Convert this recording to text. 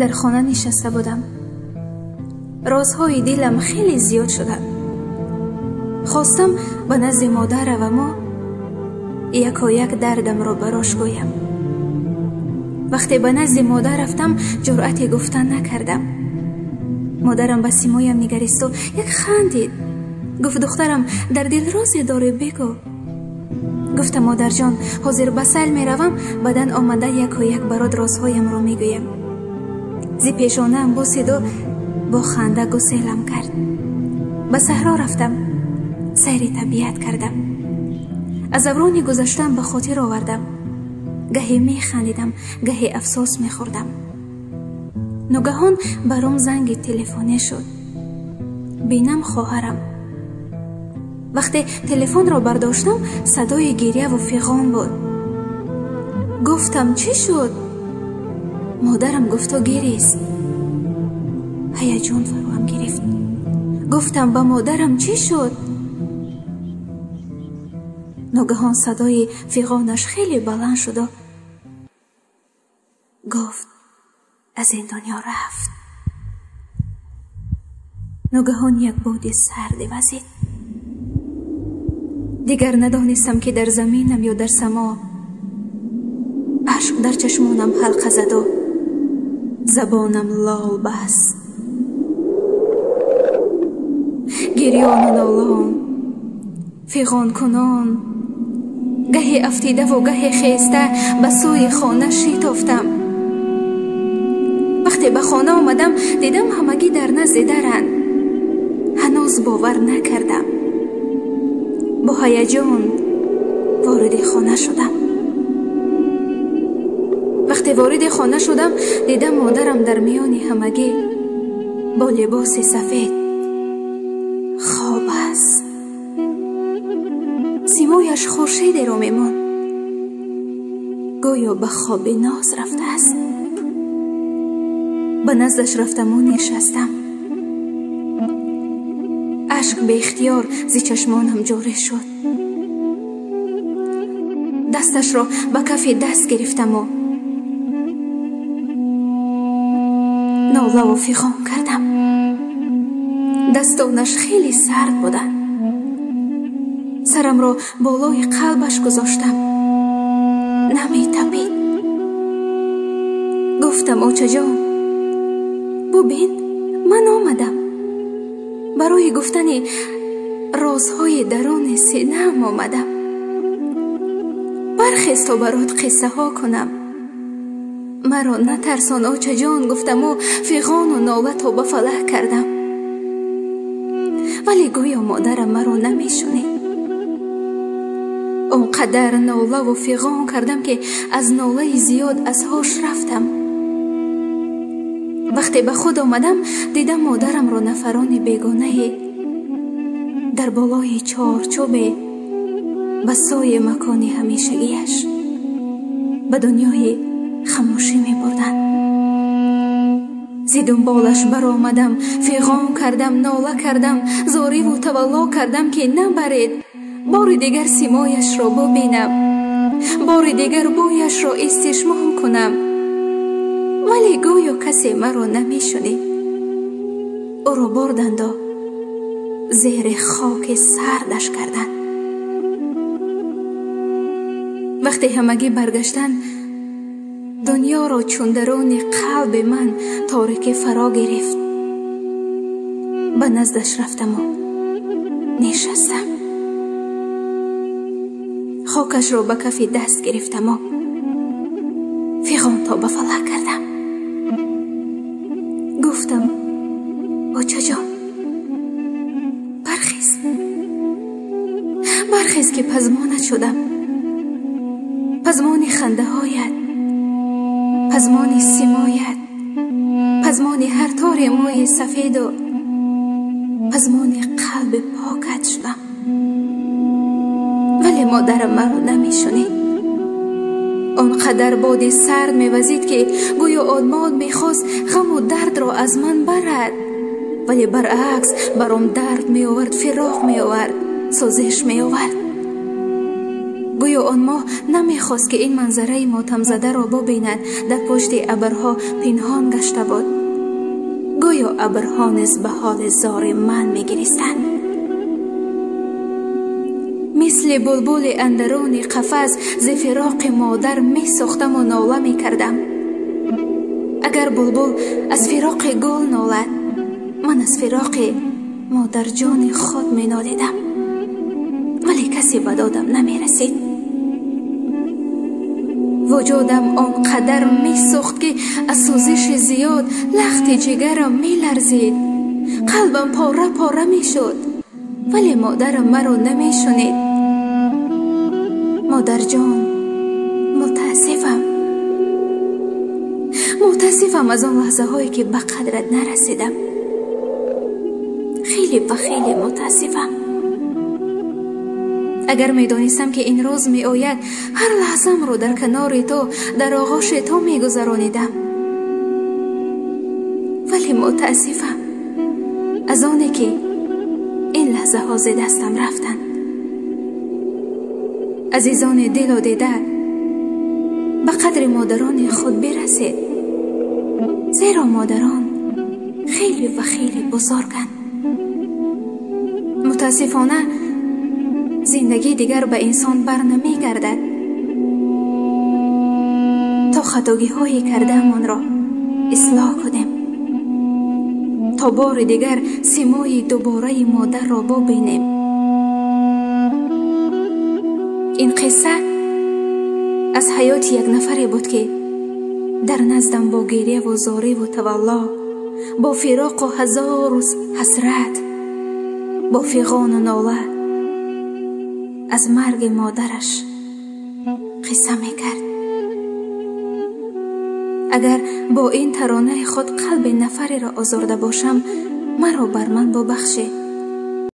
Дар хона нишаста будам. Розҳои дилам хеле зиёд шуданд. Хостам ба назди модар раваму якояк дардамро барош гӯям. Вақте ба назди модар рафтам, ҷуръате гуфтан накардам. Модарам ба симоям нигаристу як хандид. Гуфт: духтарам, дар дил розе дорӣ, бигӯ. Гуфтам: модарҷон, ҳозир ба сайл меравам, баъдан омада якояк барот розҳоямро мегӯям. Зи пешонаам бусиду бо ханда гуселам кард. Ба саҳро рафтам, сайри табиат кардам. Аз даврони гузаштаам ба хотир овардам. Гаҳе механдидам, гаҳе афсӯс мехӯрдам. Ногаҳон баром занги телефонӣ шуд. Бинам хоҳарам. Вақте телефонро бардоштам, садои гиряву фиғон буд. Гуфтам: чӣ шуд? Модарам гуфту гирист. Ҳаяҷон фароам гирифт. Гуфтам: ба модарам чӣ шуд? Ногаҳон садои фиғонаш хеле баланд шуду гуфт: аз ин дунё рафт. Ногаҳон як боди сарде вазид. Дигар надонистам, ки дар заминам ё дар само. Ашк дар чашмонам ҳалқа заду забонам лол баст. Гирёну нолон, фиғонкунон, гаҳе афтидаву гаҳе хеста ба сӯи хона шитофтам. Вақте ба хона омадам, дидам ҳамагӣ дар назди даранд. Ҳанӯз бовар накардам. Бо ҳаяҷон вориди хона шудам. Вақте вориди хона шудам, дидам модарам дар миёни ҳамагӣ бо либоси сафед хоб аст. Симояш хуршедеро мемонд, гӯё ба хоби ноз рафтааст. Ба наздаш рафтаму нишастам. Ашк беихтиёр зи чашмонам ҷорӣ шуд. Дасташро ба кафи даст гирифтаму нолаву фиғон кардам. Дастонаш хеле сард буданд. Сарамро болои қалбаш гузоштам. Наметапид. Гуфтам: очаҷон, бубин, ман омадам. Барои гуфтани розҳои даруни синаам омадам. Бархез то барот қиссаҳо кунам. Маро натарсон, очаҷон, гуфтаму фиғону нола то ба фалак кардам. Вале гӯё модарам маро намешунид. Он қадар нолаву фиғон кардам, ки аз нолаи зиёд аз ҳуш рафтам. Вақте ба худ омадам, дидам модарамро нафарони бегонае дар болои чорчӯбе ба сӯи макони ҳамешагиаш ба дунёи хамӯшӣ мебурданд. Зи дунболаш баромадам, фиғон кардам, нола кардам, зориву тавалло кардам, ки набаред, бори дигар симояшро бубинам, бори дигар бӯяшро истишмом кунам. Вале гӯё касе маро намешунид. Ӯро бурданду зери хоки сардаш карданд. Вақте ҳамагӣ баргаштанд, дунёро чун даруни қалби ман торикӣ фаро гирифт. Ба наздаш рафтаму нишастам. Хокашро ба кафи даст гирифтаму фиғон то ба фалак кардам. Гуфтам: очаҷон, бархез, бархез, ки пазмонат шудам. Пазмони хандаҳоят, пазмони симоят, пазмони ҳар тори мӯи сафеду пазмони қалби покат шудам. Вале модарам маро намешунид. Он қадар боди сард мевазид, ки гӯё одмон мехост ғаму дардро аз ман барад. Вале баръакс баром дард меовард, фироқ меовард, сӯзиш меовард. Гӯё он моҳ намехост, ки ин манзараи мотамзадаро бубинад, дар пушти абрҳо пинҳон гашта буд. Гӯё абрҳо низ ба ҳоли зори ман мегиристанд. Мисли булбули андаруни қафас зи фироқи модар месӯхтаму нола мекардам. Агар булбул аз фироқи гул нолад, ман аз фироқи модарҷони худ менолидам, вале касе ба додам намерасид. Вуҷудам он қадар месӯхт, ки аз сӯзиши зиёд лахти ҷигарам меларзид. Қалбам пора пора мешуд, вале модарам маро намешунид. Модарҷон, мутаассифам, мутаассифам аз он лаҳзаҳое, ки ба қадрат нарасидам. Хеле ва хеле мутаассифам. Агар медонистам, ки ин рӯз меояд, ҳар лаҳзамро дар канори ту, дар оғоши ту мегузаронидам. Вале мутаассифам аз оне, ки ин лаҳзаҳо зи дастам рафтанд. Азизони дилу дида, ба қадри модарони худ бирасед, зеро модарон хеле ва хеле бузурганд. Мутаассифона, зиндагӣ дигар ба инсон бар намегардад, то хатогиҳое кардаамонро ислоҳ кунем, то бори дигар симои дубораи модарро бубинем. Ин қисса аз ҳаёти як нафаре буд, ки дар наздам бо гиряву зориву тавалло, бо фироқу ҳазору ҳасрат, бо фиғону нола аз марги модараш қисса мекард. Агар бо ин таронаи худ қалби нафареро озурда бошам, маро бар ман бубахшед.